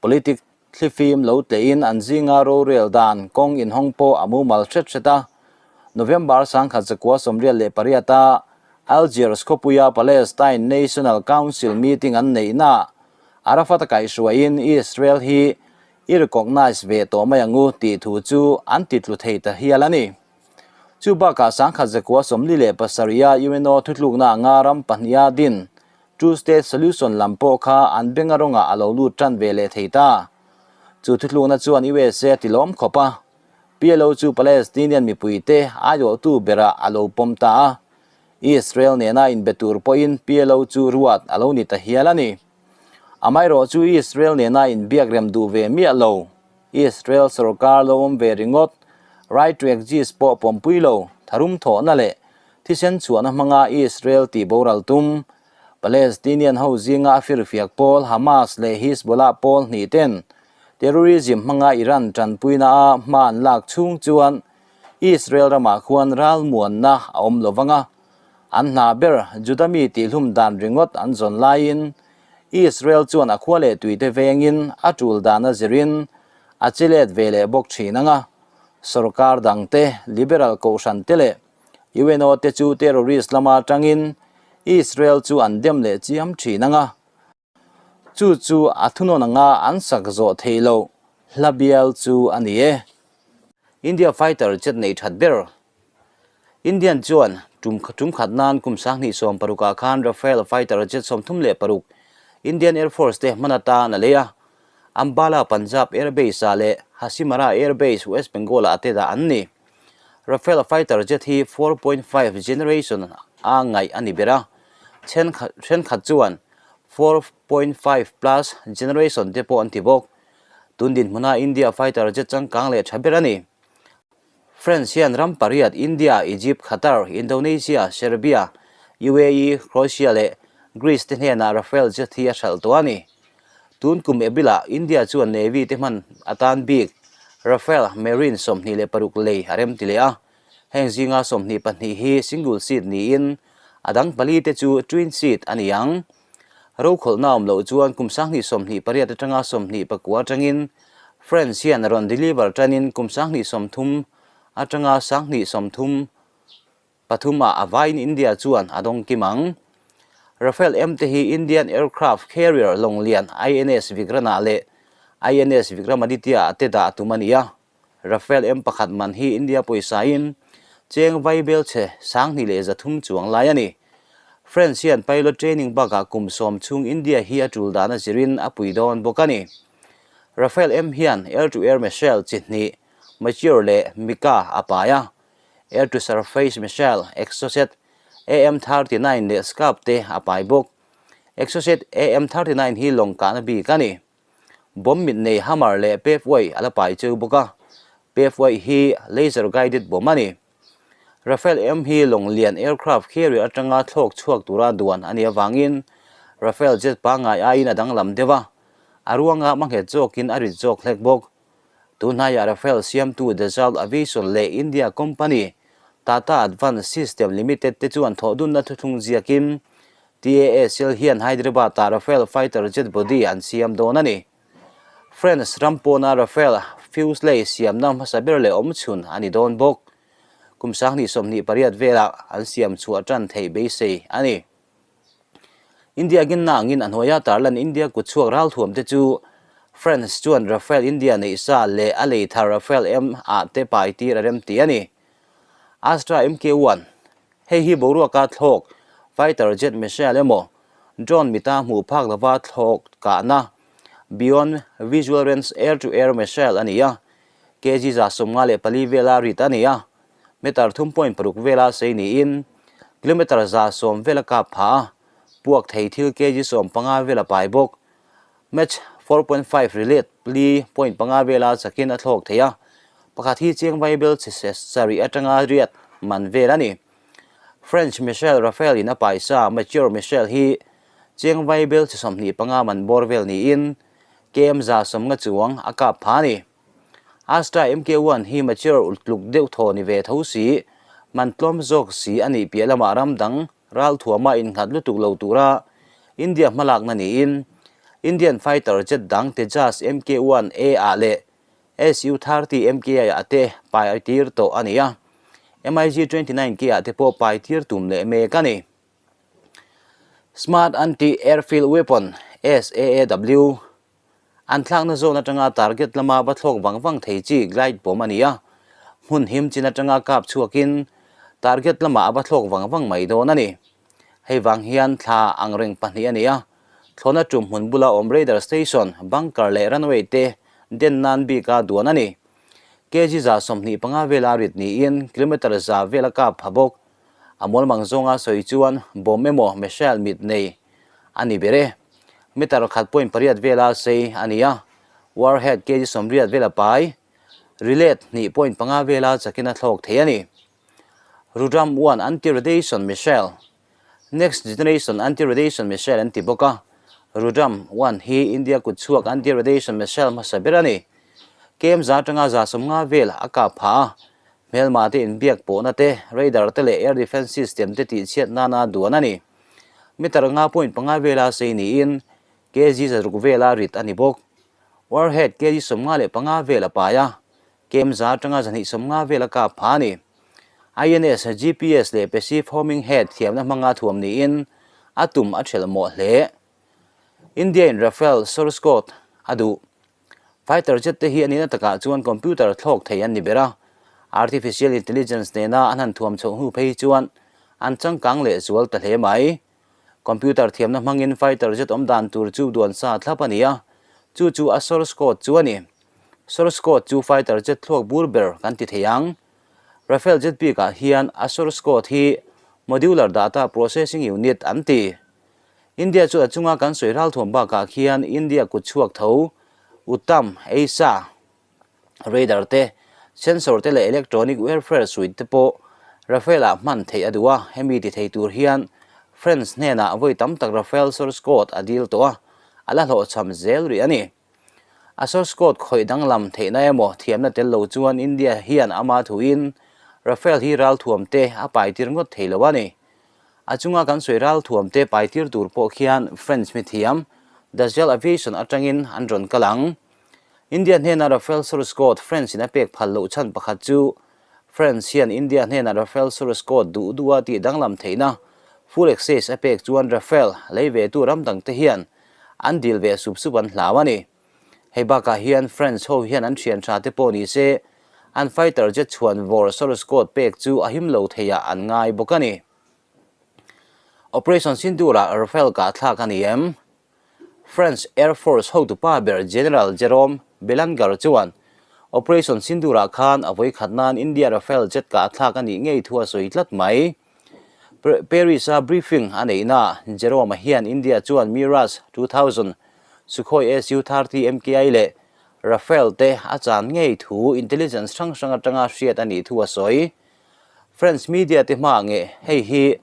Speaker 1: politic. Thlifim lo tlehin an zinga rorel dan kawng inhawng pawh a mumal hret hret a. November 1998 a Algiers khawpuia Palestine National Council meeting an neihnaah Arafat a kaihhruaiin Israel hi i recognise ve tawh mai ang u tih thu chu an ti tlu thei ta hial a ni. Chu bakah 1947 a UNO thutlukna anga ram pahniha din Two State Solution lam pawh kha an benga rawngah a lo lut tan ve leh thei ta. Chu thutlukna chuan USA a ti lawm khawp a, PLO chu Palestinian mipuite aiawhtu berah a lo pawm ta a, Israel nena inbe tur pawhin PLO chu ruat a lo ni ta hial a ni. Amaherawh chu Israel nena inbiak rem duh ve miah lo. Israel sorkar lo awm ve ringawt, right to exist pawh pawmpui lo, tharum thawhna leh thisen chhuahna hmanga Israel tih boral tum, Palestinian ho zinga a firfiak pawl Hamas leh Hizbollah pawl hnih ten terrorism hmanga Iran tanpuina a hma an lak chhung chuan Israel ramah khuan ralmuanna a awm lo vang a, an hna ber Juda mi tihhlum dan ringawt an zawn laiin Israel chuan a khua leh tuite vengin a tul dan a zirin a chi let ve leh bawk thin ang a, sorkar dangte, liberal kohhran te leh UNO te chu terrorist lama tangin Israel chu an dem leh chiam thin ang a, chu chu a thunawn anga an sak zawh theih loh hla bial chu a ni e. India fighter jet nei that ber Indian chuan tum tum khat nan kum 2016 ah khan Rafale fighter jet 36 Indian Air Force te hman atan a lei a, Ambala Punjab Air Base ah leh Hasimara Air Base West Bengal ah te dah an ni. Rafale fighter jet hi 4.5 generation a ngaih a ni ber a, thenkhat chuan 4.5 plus generation te pawh an ti bawk. Tun dinhmuna India fighter jet changkang leh tha ber a ni. France hian ram pariat India, Egypt, Qatar, Indonesia, Serbia, UAE, Croatia leh Greece te hnenah Rafale jet hi a hralh tawh a ni. Tun kum April-ah India chuan Navy te hman atan bik Rafale Marine 26 lei a rem ti leh a, heng zinga 22 hi single seat niin a dang pali te chu twin seat a ni ang. Rokhawlhna awm loh chuan kum 2028 atanga 29 atangin France hian a rawn deliver tanin kum 2030 atanga 2033 ah a vaiin India chuan a dawng kim ang. Rafale M te hi Indian aircraft carrier lawng lian INS Vikrant-ah leh INS Vikramaditya-ah te dah tum a ni a. Rafale M pakhat man hi India pawisa-in cheng vaibel chhe 2300 chuang lai a ni. France hian pilot training bakah kum 10 chhung India hi a tul dan a zirin a pui dawn bawk a ni. Rafale M hian air-to-air missile chi hnih, Meteor leh Mica a pai a. Air-to-surface missile, Exocet, AM-39 leh Scalp te a pai bawk. Exocet AM-39 hi lawng kahna bik a ni. Bomb mit nei Hammer leh Paveway a la pai cheu bawk a, Paveway hi laser guided bomb a ni. Rafale M hi lawng lian aircraft carrier atanga thlawk chhuak tura duan a nih avangin Rafale jet pangngai aiin a danglam deuh a, a ruanga hmanghet zawkin a rit zawk hlek bawk. Tunhnaiah Rafale siamtu Dassault Aviation leh India company Tata Advanced System Limited te chuan thawhdunna thuthlung ziakin TASL hian Hyderabad-ah Rafale fighter jet body an siam dawn a ni. France ram pawna Rafale fuselage siamna hmasa ber leh awmchhun a ni dawn bawk. Kum 2028 velah an siam chhuah tan theih beisei a ni. India ginna angin a hnuaia tarlan India kutchhuak ralthuam te chu France chuan Rafale India neih sa leh a lei thar Rafale M ah te pai tir a rem ti a ni. Astra MK-1 Hei hi boruaka thlawk, fighter jet missile emaw, drone mita hmuh phak lova thlawk kahna, beyond visual range air-to-air missile a ni a, kg 154 vela rit a ni a, meter 3.6 vela sei niin, kilometre 110 vela kap pha a, puak thei thil kg 15 vela pai bawk. Mach 4.5 rilet 4.5 vela chakin a thlawk thei a, pakhat hi chiang vaibel chhe sarih atanga riat man vel a ni. French Michel Rafale in a paisa Meteor Michel hi chiang vaibel chhe 25 man bawr vel niin km 150 chuang a kap pha a ni. Astra MK1 hi Meteor tluk deuh thaw ni ve tho si, man tlawm zawk si a nih piah lamah ram dang ralthuama innghat lutuk lo tura India hmalakna niin Indian fighter jet dang Tejas Mk-1A ah leh Su-30 Mki ah te pai tir tawh a ni a, MiG-29K ah te pawh pai tir tum leh mek a ni. Smart Anti-Airfield Weapon, SAAW, An thlakna zawn atanga target lama va thlawk vang vang thei chi glide bomb a ni a, hmun him chin atanga kap chhuakin target lamah a va thlawk vang vang mai dawn a ni. Hei vang hian thla angreng pahnih a ni a, thlawhna tum hmun bula awm radar station, bunker leh runway te den nan bika duan a ni. Kg 25 vela rit niin kilometre za vela kap pha bawk. A mualmang zawnga sawi chuan bomb emaw missile mit nei a ni ber e. Meter khat point pariat vela sei a ni a, warhead kg 80 vela pai, rilet hnih point panga vela chakin a thlawk thei a ni. Rudram 1 Anti-Radiation Missile, Next Generation Anti-Radiation Missile an ti bawk a, Rudram 1 hi India kut chhuak anti-radiation missile hmasa ber a ni. Kem za atanga 150 vel a kap phah a, hmelma te inbiak pawhna te, radar te leh air defence system te tihchhiat nana duan a ni. Meter nga point panga vela sei niin kg 600 vela rit a ni bawk. Warhead kg 55 vel a pai a, kem za atanga 250 vel a kap pha a ni. INS, GPS leh Passive Homing Head thiamna hmanga thuam niin a tum a thelh mawh hle. India in Rafale source code a duh. Fighter jet te hi a nihna takah chuan computer thlawk thei an ni ber a, artificial intelligence nena an han thuam chhoh hnu phei hi chuan an changkang leh zual ta hle mai. Computer thiamna hmangin fighter jet awm dan tur chu duan sa thlap a ni a, chu chu a source code chu a ni. Source code chu fighter jet thluak bur ber kan ti thei ang. Rafale jet bikah hian a source code hi Modular Data Processing Unit an ti. India chu a chunga kan sawi ralthuam bakah khian India kut chhuak tho, Uttam, Eisa, radar te, sensor te leh electronic warfare suite te pawh Rafale ah hman theih a duh a, hemi ti thei tur hian France hnenah vawi tam tak Rafale source code a dil tawh a, a la hlawhchham zel rih a ni. A source code khawih danglam theihna emaw thiamna tel lo chuan India hian ama thuin Rafale hi ralthuam te a pai tir ngawt thei lo a ni. A chunga kan sawi ralthuam te pai tir tur pawh khian French mithiam Dassault Aviation atangin an rawn kal ang. India hnena Rafale source code French in a pek phal loh chhan pakhat chu France hian India hnena Rafale source code duh duha tih danglam theihna full access a pek chuan Rafale lei ve tu ram dangte hian an dil ve sup sup an hlau a ni. Hei bakah hian French ho hian an thian tha te pawh ni se an fighter jet chhuan vawr source code pek chu a him lo theiah an ngai bawk a ni. Operation Sindoor-ah Rafale kah thlak a ni em? French Air Force hotupa ber General Jerome Belanger chuan Operation Sindoor-ah khan a vawikhat nan India Rafale jet kah thlak a nih ngei thu a sawi tlat mai. Paris-a briefing a neihna Jerome-a hian India chuan Mirage 2000, Sukhoi Su-30 MKI leh Rafale te a chan ngei thu intelligence hrang hrang atanga hriat a nih thu a sawi. French media te hmaah nge hei hi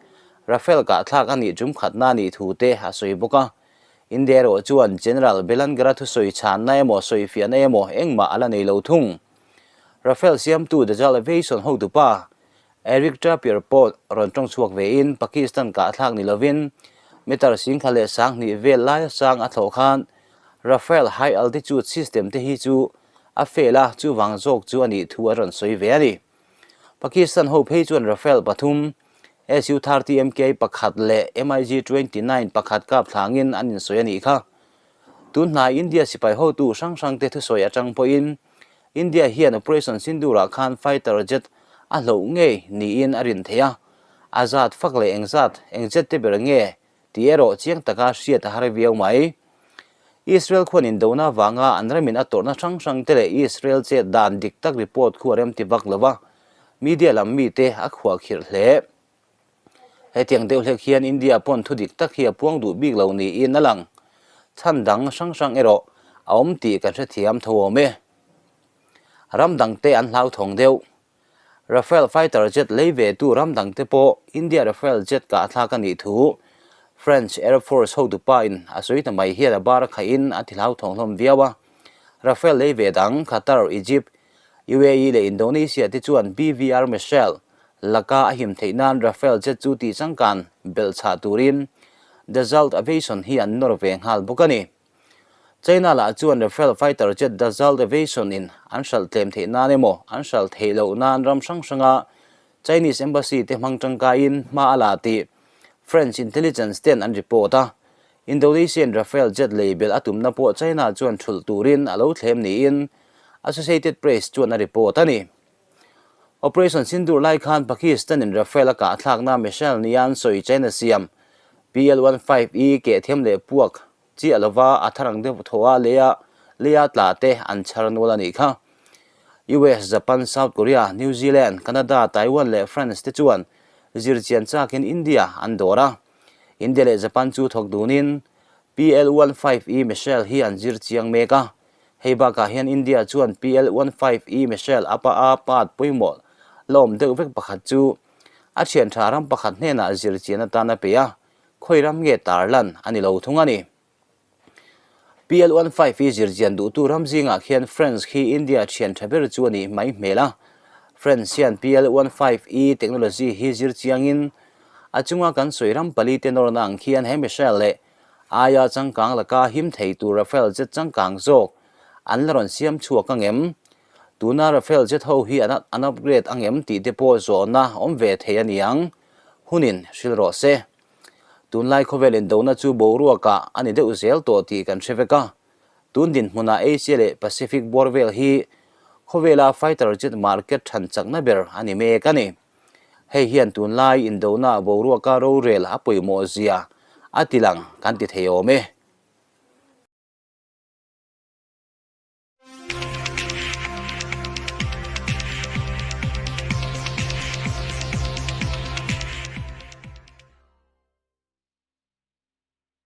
Speaker 1: Rafale kahthlak a nih tum khatna a nih thu te a sawi bawk a. India erawh chuan General Belanger-a thusawi chhanna emaw sawifiahna emaw engmah a la nei lo thung. Rafale siamtu Dassault Aviation hotupa Eric Trappier pawh rawn tawng chhuak vein Pakistan kahthlak ni lovin meter 10,200 vel laia sang a thlawh khan Rafale high altitude system te hi chu a fail a, chuvang zawk chu a nih thu a rawn sawi ve a ni. Pakistan ho phei chuan Rafale pathum, Su-30 MKI pakhat leh MiG-29 pakhat kap thlangin an insawi a nih kha. Tun hnai India sipai hotu hrang hrangte thusawi atang pawhin India hian Operation Sindoor-ah khan fighter jet a hloh ngei niin a rin theih a, a zat fak leh eng zat, eng jet te ber nge tih erawh chiang taka hriat a har viau mai. Israel khuan indona avanga an ramin a tawrhna hrang hrang te leh Israel chet dan dik tak report khu a remti vak lo va, media lam mite a khuahkhirh hle. Hetiang deuh hlek hian India pawn thu dik tak hi a puang duh bik lo niin a lang. Chhan dang hrang hrang erawh a awm tih kan hrethiam tho awm e. Ram dangte an hlauthawng deuh. Rafale fighter jet lei ve tu ram dangte pawh India Rafale jet kah thlak a nih thu French Air Force hotupa in a sawi ta mai hian a bar a khaih in a ti hlauthawng hlawm viau a. Rafale lei ve dang Qatar, Egypt, UAE leh Indonesia te chuan BVR missile laka a him theih nan Rafale jet chu tih changkan belh chhah turin Dassault Aviation hi an nawr ve nghal bawk a ni. China lah chuan Rafale fighter jet Dassault Aviation in an hralh tlem theih nan emaw an hralh theih loh nan ram hrang hranga Chinese embassy te hmang tangkaiin hma a la tih French intelligence ten an report a. Indonesian Rafale jet lei belh a tumna pawh China chuan thulh turin a lo thlem niin Associated Press chuan a report a ni. Operation Sindoor lai khan Pakistan in Rafale a kahthlakna missile nia an sawi China siam PL-15E keh thiam leh puak chiah lova a thar ang deuh thaw a leia leia tla te an chhar nual a nih kha. US, Japan, South Korea, New Zealand, Canada, Taiwan leh France te chuan zirchian chakin India an dawr a. India leh Japan chu thawk dunin PL-15E missile hi an zir chiang mek a. Hei bakah hian India chuan PL-15E missile a pa a part pawimawh la awm deuh vek pakhat chu a thian tha ram pakhat hnenah zirchian atan a pe a, khawi ram nge tarlan a ni lo thung a ni. PL-15 hi zirchian duhtu ram zingah khian France khi India thian tha ber chu a nih mai hmel a. France hian PL-15E technology hi zir chiangin a chunga kan sawi ram pali te nawrna ang khian he missile leh aia changkang laka him thei tur Rafale jet changkang zawk an la rawn siam chhuak ang em? Tuna Rafale jet ho hi an upgrade ang em tih te pawh zawhna awm ve thei a ni ang. Hunin hrilh rawh se. Tunlai khawvel indona chu boruakah a ni deuh zel tawh tih kan hre vek a. Tun dinhmunah Asia leh Pacific bawr vel hi khawvela fighter jet market than chakna ber a ni mek a ni. Hei hian tunlai indona boruaka rorel a pawimawh zia a tilang kan ti thei awm e.